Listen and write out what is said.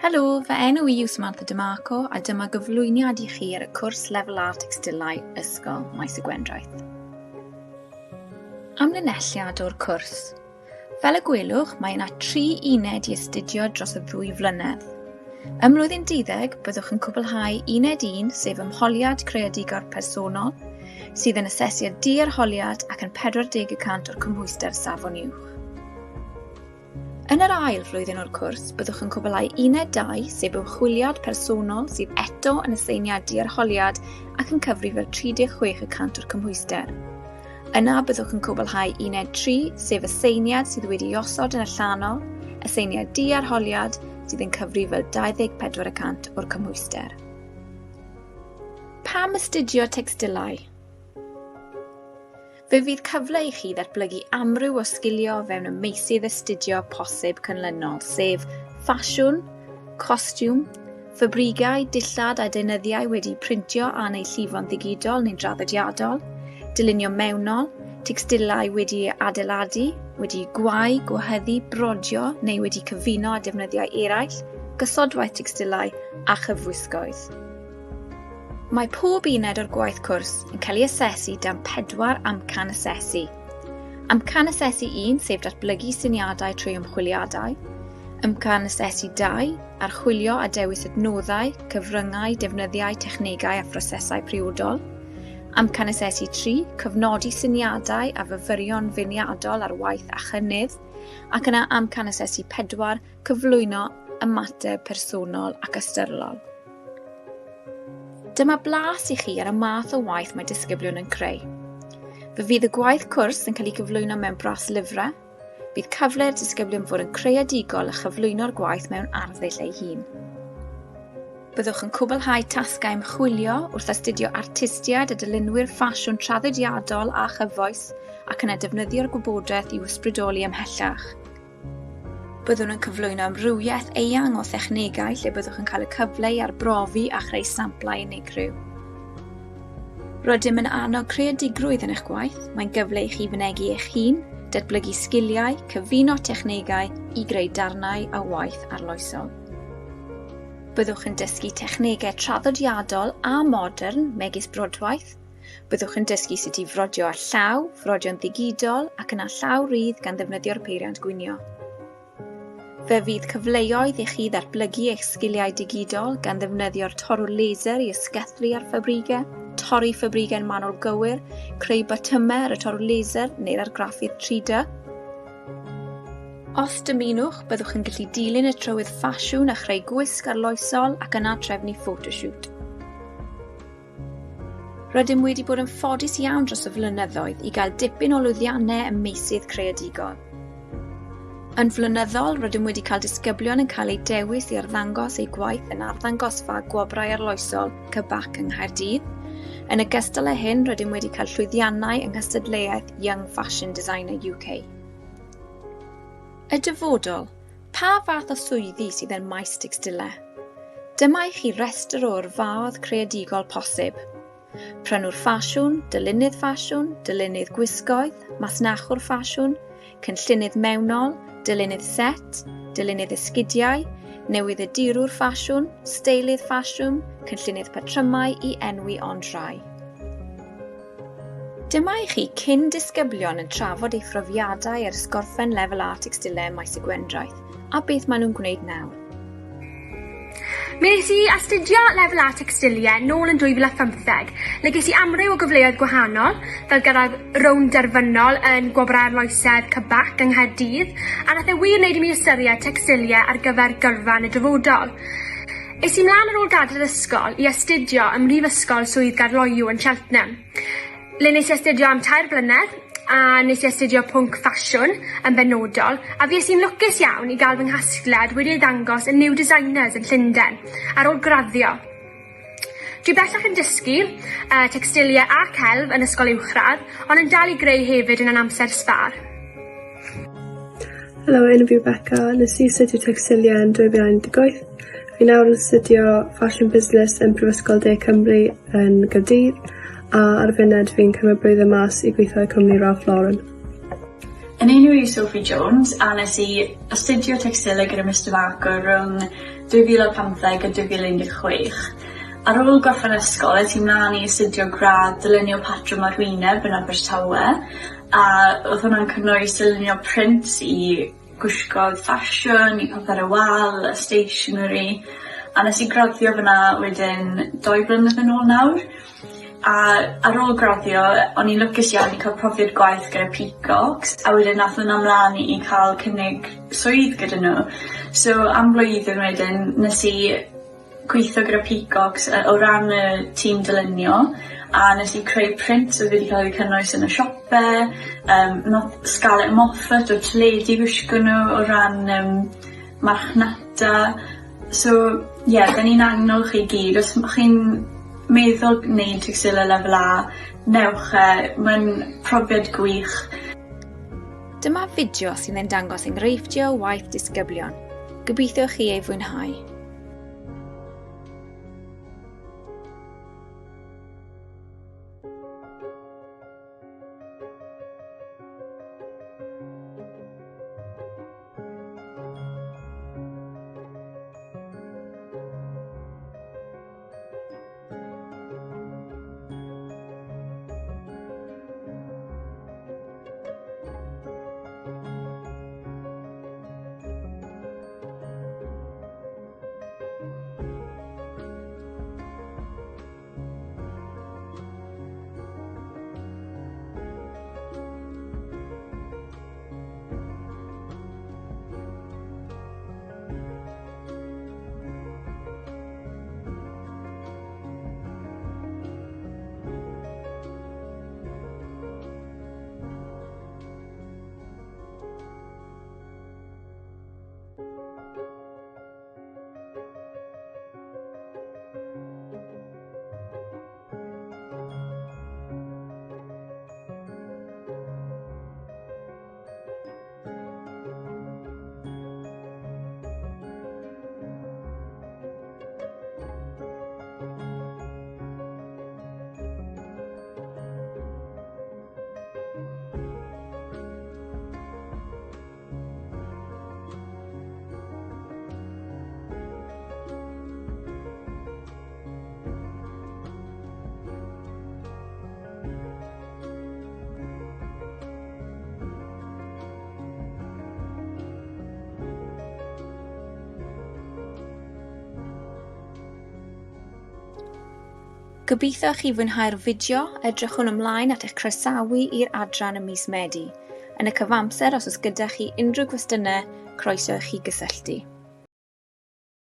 Helo, fy enw i yw Samantha DeMarco a dyma gyflwyniad i chi ar y cwrs Lefel A Tecstilau Ysgol Maes y Gwendraeth. Amlinelliad o'r cwrs. Fel y gwelwch, mae yna tri uned i astudio dros y ddwy flynedd. Ym mlwyddyn duddeg, byddwch yn cwblhau Uned 1, sef Ymholiad Creadigol Personol, sydd yn asesiad di-arholiad ac yn 40 y cant o'r cymhwyster Safon Uwch. Yn yr ail flwyddyn o'r cwrs, byddwch yn cwblhau Uned 2, sef ymchwiliad personol sydd eto yn aseiniad di-arholiad ac yn cyfri fel 36 y cant o'r cymhwyster. Yna byddwch yn cwblhau Uned 3, sef aseiniad sydd wedi'i osod yn allanol, aseiniad di-arholiad sydd yn cyfri fel 24 y cant o'r cymhwyster. Pam astudio tecstilau? Fe fydd cyfle i chi ddatblygu amryw o sgiliau o fewn y meysydd astudio posib canlynol, sef ffasiwn, costiwm, ffabrigau, dillad a deunyddiau wedi'u printio a neu llifo'n ddigidol neu'n draddodiadol, dylunio mewnol, tecstilau wedi'u adeiladu, wedi'u gwau, gwehyddu, brodio neu wedi cyfuno â defnyddiau eraill, gosodwaith tecstilau a chyfwisgoedd. Mae pob uned o'r gwaith cwrs yn cael ei asesu dan pedwar amcan asesu. Amcan asesu 1, sef datblygu syniadau trwy ymchwiliadau. Amcan asesu 2, archwilio a dewis adnoddau, cyfryngau, defnyddiau, technegau a phrosesau priodol. Amcan asesu 3, cofnodi syniadau a fyfyrio'n feirniadol ar waith a chynnydd. Ac yna amcan asesu 4, cyflwyno ymateb personol ac ystyrlon. Dyma blas i chi ar y math o waith mae disgyblion yn creu. Fe fydd y gwaith cwrs yn cael ei gyflwyno mewn bras lyfrau, bydd cyfle i'r disgyblion fod yn creadigol a chyflwyno'r gwaith mewn arddull ei hun. Byddwch yn cwblhau tasgau ymchwilio wrth astudio artistiaid a dylunwyr ffasiwn traddodiadol a chyfoes ac yna defnyddio'r gwybodaeth i'w ysbrydoli ymhellach. Byddwn yn cyflwyno amrywiaeth eang o thechnegau lle byddwch yn cael y cyfle i arbrofi a chreu samplau unigryw. Rydym yn annog creadigrwydd yn eich gwaith, mae'n gyfle i chi fynegi eich hun, datblygu sgiliau, cyfuno technegau i greu darnau a waith arloesol. Byddwch yn dysgu technegau traddodiadol a modern megis brodwaith, Byddwch yn dysgu sut i frodio â llaw, frodio'n ddigidol ac yna llaw rydd gan ddefnyddio'r peiriant gwinio. Fe fydd cyfleoedd i chi ddatblygu eich sgiliau digidol gan ddefnyddio'r torrwr laser i ysgythru ar ffabrigau, torri ffabrigau'n manwl gywir, creu botymau ar y torrwr laser neu'r argraffydd 3D. Os dymunwch, byddwch yn gallu dilyn y trywydd ffasiwn a chreu gwisg arloesol ac yna trefnu photoshoot. Rydym wedi bod yn ffodus iawn dros y flynyddoedd i gael dipyn o lwyddiannau ym meysydd creadigol. Yn flynyddol, rydym wedi cael disgyblion yn cael eu dewis i arddangos eu gwaith yn arddangosfa Gwobrau Arloesol CBAC yng Nghaerdydd. Yn ogystal â hyn, rydym wedi cael llwyddiannau yng nghystadleuaeth Young Fashion Designer UK. Y dyfodol, Pa fath o swyddi sydd yn maes tecstilau? Dyma i chi restr o yrfaoedd creadigol posib. Prynwr ffasiwn, dylunydd ffasiwn, dylunydd gwisgoedd, masnachwr ffasiwn, cynllunydd mewnol, dylunydd set, dylunydd esgidiau, newyddiadurwr ffasiwn, steilydd ffasiwn, cynllunydd patrymau i enwi ond rhai. Dyma i chi cyn disgyblion yn trafod eu phrofiadau ers gorffen Lefel A Tecstilau ym Maes y Gwendraeth a beth maen nhw'n gwneud nawr. Mi nes i astudio Lefel A Tecstiliau nôl yn 2015, le ges i amryw o gyfleoedd gwahanol, fel gyrraedd rownd derfynol yn Gwobrau Arloesedd CBAC yng Nghaerdydd, a nath e wir wneud i mi ystyried tecstiliau ar gyfer gyrfa yn y dyfodol. Es i mlaen ar ôl gadael yr ysgol i astudio ym Mhrifysgol Swydd Gaerloyw yn Cheltenham, le nes i astudio am tair blynedd a nes i astudio pwnc ffasiwn yn benodol, a fues i'n lwcus iawn i gael fy nghasgliad wedi ei ddangos yn New Designers yn Llundain ar ôl graddio. Dwi bellach yn dysgu uh, tecstiliau a celf yn ysgol uwchradd, ond yn dal i greu hefyd yn yn amser sbâr. Helo, enw fi yw Beca. Nes i astudio tecstiliau yn 2018. Fi nawr yn astudio Fashion Business yn Prifysgol De Cymru yn Gaerdydd, a ar y funud fi'n cymryd blwyddyn mas i gweithio i cwmni Ralph Lauren. Yn enw i yw Sophie Jones a nes i astudio tecstilau gyda Mister Barker rhwng 2015 a 2016. Ar ôl gorffen ysgol es i mlan i astudio gradd dylunio patrwm arwyneb yn Abertawe a odd hwnna'n cynnwys dylunio prints i gwisgoedd ffasiwn i popeth ar y wal, y stationery a nes i graddio fyna wedyn dou blynedd yn ôl nawr. A ar ôl graddio o'n i'n lwcus iawn i ca'l profiad gwaith gyda Peacocks a wedyn nath wnna mlan i ca'l cynnig swydd gyda n'w. So am blwyddyn wedyn nes i gweitho gyda Peacocks yy o ran y tîm dylunio a nes i creu print odd wedi ca'l eu cynnwys yn y siope yym nath Scarlett Moffatt o'r teledu gwisgo n'w o ran yym marchnata. So ie 'dan ni'n annog chi gyd os m- chi'n meddwl gneud tecstile lefel A newch e ma'n profiad gwych. Dyma fideo sydd yn dangos enghreifftiau o waith disgyblion. Gobeithio chi ei fwynhau. Gobeithio chi fwynhau'r fideo, edrychwn ymlaen at eich croesawu i'r adran ym mis Medi. Yn y cyfamser, os oes gyda chi unrhyw gwestiynau, croeso i chi gysylltu.